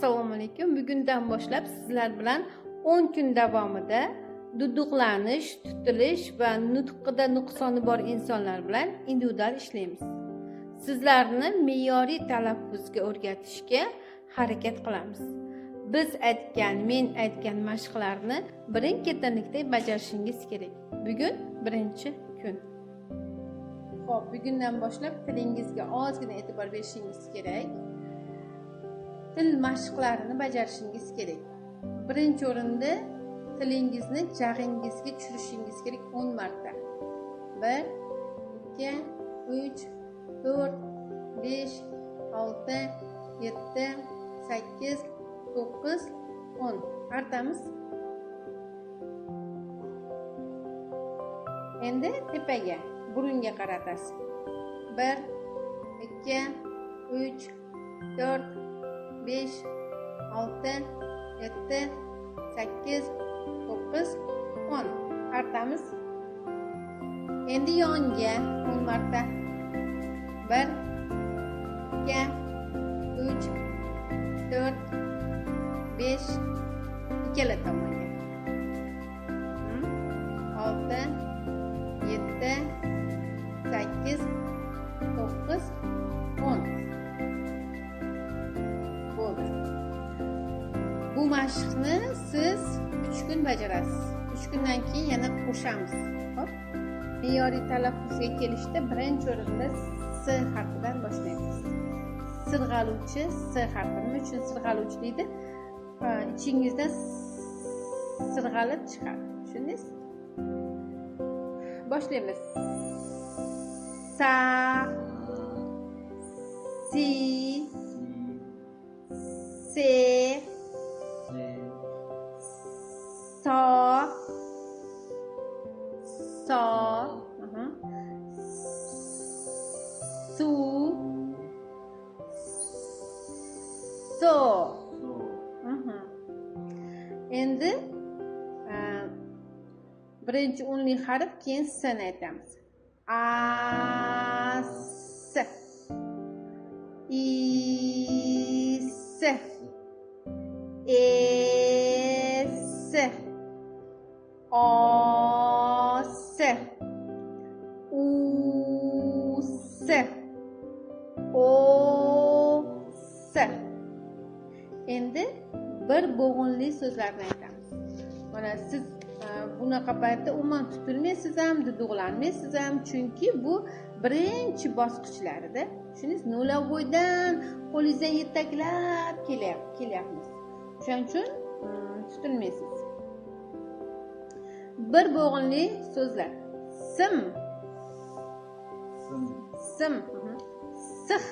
Assalomu alaykum. Bugundan boshlab sizlar bilan 10 kun davomida duduqlanish, tutilish va nutqida nuqsoni bor insonlar bilan individual ishlaymiz. Sizlarni me'yoriy talaffuzga o'rgatishga harakat qilamiz. Biz aytgan, men aytgan mashqlarni birin-ketinlikda bajarishingiz kerak. Bugun birinchi kun. Xo'p, bugundan boshlab tilingizga ozgina e'tibor berishingiz kerak. Til mashqlarini bajarishingiz kerak. Birinchi o'rinda tilingizni jag'ingizga tushirishingiz kerak 10 marta. 1 2 3 4 5 6 7 8 9 10. Artamiz. Endi tepaga, burunga qaratasiz. 1 2 3 4 5 6 7 8 9 10. Artamiz. Endi yonga 10 marta. 1 2 3 4 5 ikkala tomonga. 6 7 8 9 10. Bo'ldi. Bu mashqni siz 3 kun bajarasiz. 3 kundan keyin yana qo'shamiz. Xo'p. Me'yoriy talaffuzga kelishda birinchi o'rinda S harfidan boshlaymiz. Sirg'aluvchi S harfi. Nima uchun sirg'aluvchi deydi? Ichingizdan sirg'alib chiqadi. Tushundingiz? Boshlaymiz. Sa, si, se, so, so, su, so. Endi birinchi unli harf, keyin s ni aytamiz. A, s, i, s, e, s, o, s, u, s, o, s. Endi bir bo'g'inli so'zlarni aytamiz. Mana siz bunaqa paytda umuman tutilmaysiz ham, duduqlanmaysiz ham, chunki bu birinchi bosqichlarida. Tushundingiz? Nolavoydan qo'lingizdan yetaklab kelyapmiz. O'shaning uchun tutilmaysiz. Bir bo'g'inli so'zlar. Sim, sim, six,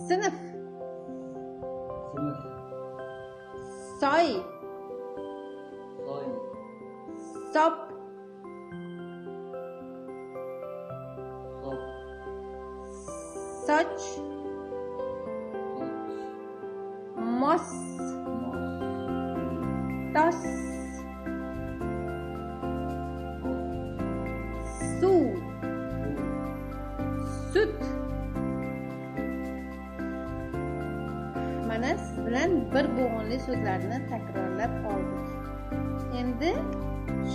sinf, soy, sop, soch, mos, tos, suv, sut. Mana siz bilan bir bo'g'inli so'zlarni takrorlab oldik. Endi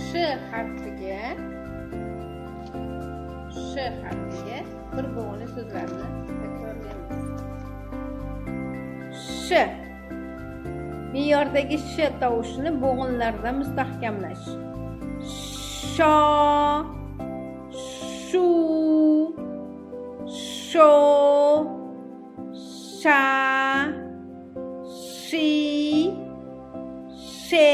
sh harfiga bir bo'g'inli so'zlarni takrorlaymiz. Sh. Me'yordagi sh tovushini bo'g'inlarda mustahkamlash. Sho, shu, sho, sha, shi, she.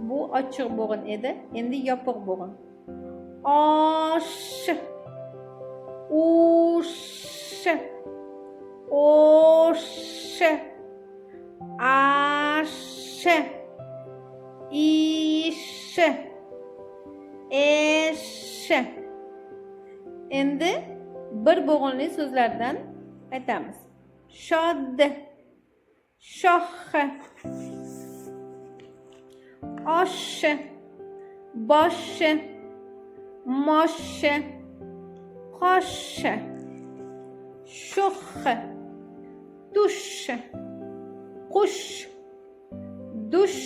Bu ochiq bo'g'in edi. Endi yopiq bo'g'in. Osh, ush, osh, ash, ish, esh. Endi bir bo'g'inli so'zlardan aytamiz. Shod, shoh, osh, bosh, mosh, qosh, sho'x. Tush, qush, dush,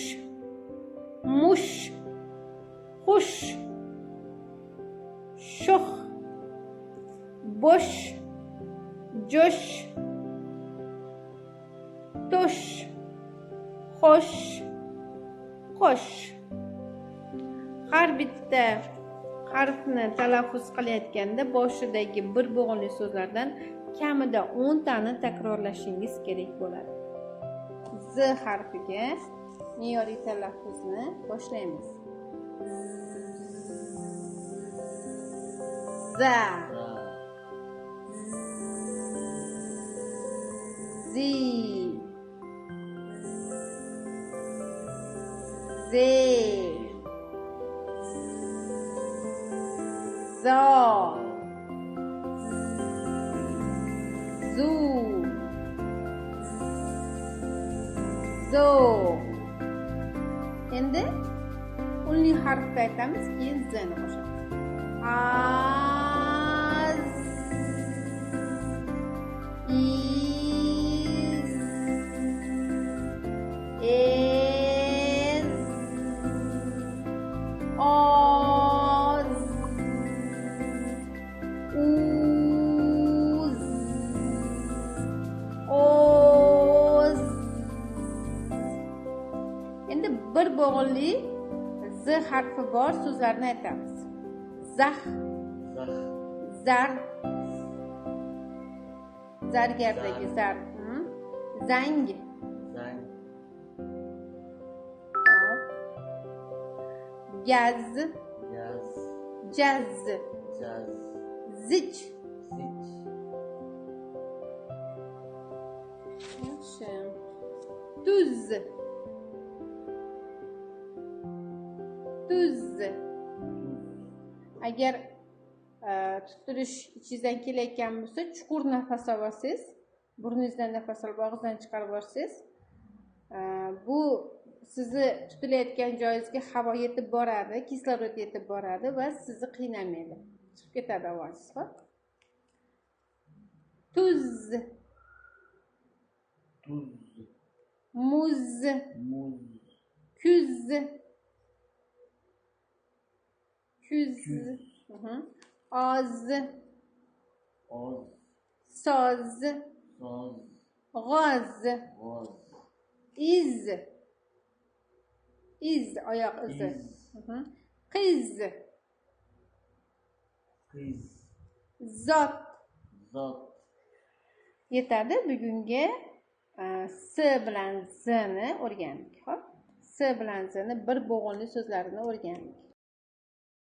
mush, xush, sho'x, bo'sh, jo'sh, to'sh, xo'sh, qo'sh. Har bitta harfni talaffuz qilayotganda boshidagi bir bo'g'inli so'zlardan kamida 10 tani takrorlashingiz kerak bo'ladi. Z harfiga me'yoriy talaffuzni boshlaymiz. Za, zi, ze, zo, zu, zo. Endi unli harfni aytamiz, keyin z ni qo'shamiz. Az, iz, ez, oz, uz, oz. Endi bir bo'g'inli z harfi bor so'zlarni aytamiz. Zax, zar, zargardagi zar, zang, gaz, jaz, zich. Yaxshi. Tuz, tuz. Agar tutilish ichingizdan kelayotgan bo'lsa, chuqur nafas olsangiz, burningizdan nafas olib, og'izdan chiqarib yuborsangiz, bu sizni tutilayotgan joyingizga havo yetib boradi, kislorod yetib boradi va sizni qiynamaydi. Chiqib ketadi ovozingiz, xo'p? Tuz, muz, kuz, kuz, oz, soz, g'oz, iz, iz, oyoq izi, qiz, zot. Yetadi. Bugungi S bilan Z ni o'rgandik. Xo'p, S bilan Z ni bir bo'g'inli so'zlarini o'rgandik.